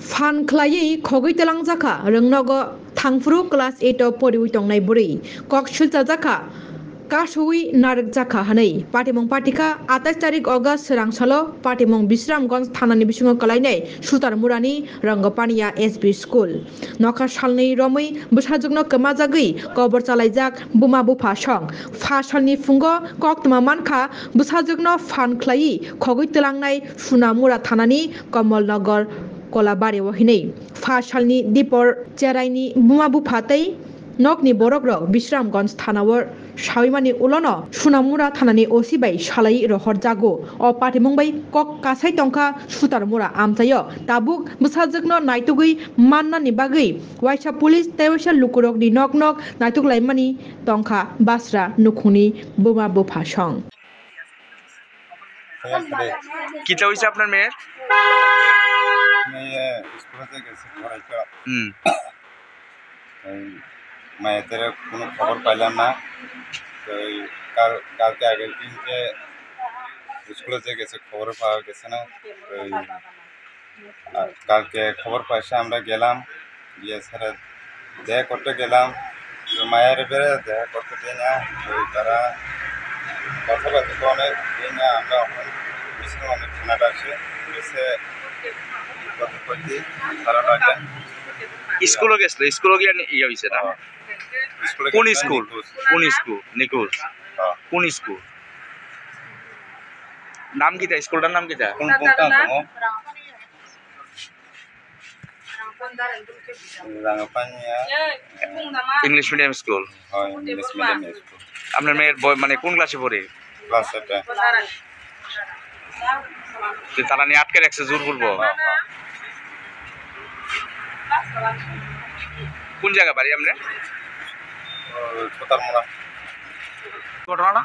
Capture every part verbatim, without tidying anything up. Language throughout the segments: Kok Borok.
Phan khlaiwi khogwi twlangjakha rwngnogo thangphuru class eight o poriwi tongnai bwrwi. Kok silchajakha, kasui narwkjakha hwnwi. Patimung patikha atais tarik August swrangsalo patimung Bisramganj thanani bisingo kwlainai Sutarmurani Rangapania S B school. Nokha salnwi romwi bwsajwkno kwmajagwi kobor chalaijak buma bupha song. Pha salni phungo koktwma mankha bwsajwkno phan khlaiwi khogwi twlangnai Sunamura thanani Komolnagar Kolabari o hinwi. Pha salni dipor cheraini buma bupha tei nokni borokrok Bisramganj thanao sawimani ulono Sunamura thanani O C bai salai rohorjago. O patimung bai kok kasai tongkha Sutarmura amchaio. Tabuk bwsajwkno naitugwi mannani bagwi waisa police tei waisa lukurokni nok nok naituklaimani tongkha Basra nukhungni buma bupha song. কিতা হইছে আপনার মেয়ের? মেয়ে স্কুলে গেছে পড়াইতে। হুম। এই মায়েদের কোনো খবর পাইলাম না। তো এই কাল, কালকে আগের দিনকে স্কুলে যে গেছে, খবর পাওয়া গেছে না। তো এই আর কালকে খবর পাইছে, আমরা গেলাম, গিয়ে স্যারের দেখা করতে গেলাম। তো মায়ের বেড়ে দেখা করতে দেয় না। তো তারা কথাবার্তা তো অনেক দেয় না। আমরা এখন মিছিল অনেক থানাটা আসে, পুলিশে কথা কইতে তারা ডাকে। স্কুলও গেছিল, স্কুলও গিয়ে নি-, ইয়ে হইছে না? হ্যাঁ। স্কুলে কোন গেছিল, স্কুল? নিখোঁজ। কোন স্কুল? নিখোঁজ। হ্যাঁ। কোন স্কুল? নাম কিতা? স্কুলটার নাম কিতা? কোন, কোন, কোন, কোন? রাঙাপানিয়া। English medium school. হয়, ইংলিশ মিডিয়াম স্কুল। আপনার মেয়ের বয়-, মানে কোন ক্লাসে পড়ে? ক্লাস এইটে। তো তারা নিয়ে আটকে রাখছে জোর পূর্বক। হ্যাঁ, হ্যাঁ। কোন জায়গা বাড়ি আপনার? ও, ছোটারমোড়া। ঘটনাটা?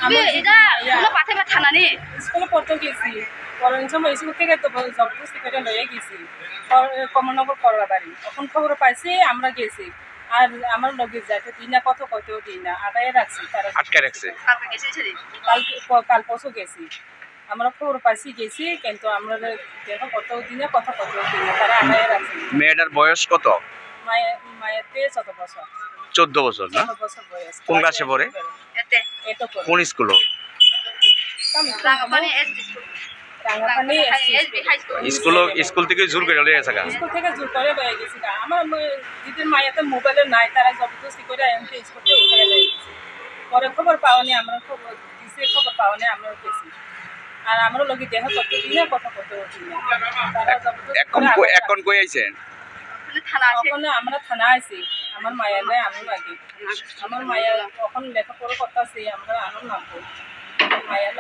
আমি এটা ইয়া, কোনো পাথে বা থানা নেই। স্কুলে পড়তে গেছি, পড়ানোর সময় স্কুল থেকে তো জবরদস্তি করে লয়ে গেছি। কর-, কমলনগর করলাবাড়ি। তখন খবর পাইছি, আমরা গেছি। আর আমার লগে যাইতে দিই না, কথা কইতেও দিই না, আটকায় রাখছি তারা। আটকায় রাখছে। কালকে গেছে সেদিন। কাল, ক-, কাল পরশু গেছি। আমরা খবর পাইছি, গেছি, কিন্তু আমরা দেখা করতেও দিই না, কথা কইতেও দিই না, তারা আটকায় রাখছে। মেয়েটার বয়স কত? মায়ের, মায়ের তেইশ চোদ্দ বছর। চোদ্দ বছর না? চোদ্দ বছর বয়স। কোন ক্লাসে পড়ে? এতে। এতে পড়ে। কোন স্কুলে? Rangapani S D school. Rangapani S D school. School, school থেকে জোর করে লয়ে গেছে গা? স্কুল থেকে জোর করে লয়ে গেছে গা। আমার ম-, দিদির মায়ের তো মোবাইলে নাই, তারা জবরদস্তি করে এমনি স্কুল থেকে উঠে লয়ে গেছে। পরে খবর পাওনি, আমরা খবর দিছে, খবর পাওনি, আমরা গেছি। আর আমরা লগে দেখা করতে দিই না, কথা করতে দিই না। তারা জবরদস্তি এখন করে কই, আবার এখন কই আইছেন? ওখানে থানা আছে। ওখানে আমরা থানা আছি, আমার মায়ের লগে আমি লাগে। আমার মায়ের এখন লেখাপড়া করতেছে, আমরা আনন্দ লাগবো। আমার মায়ের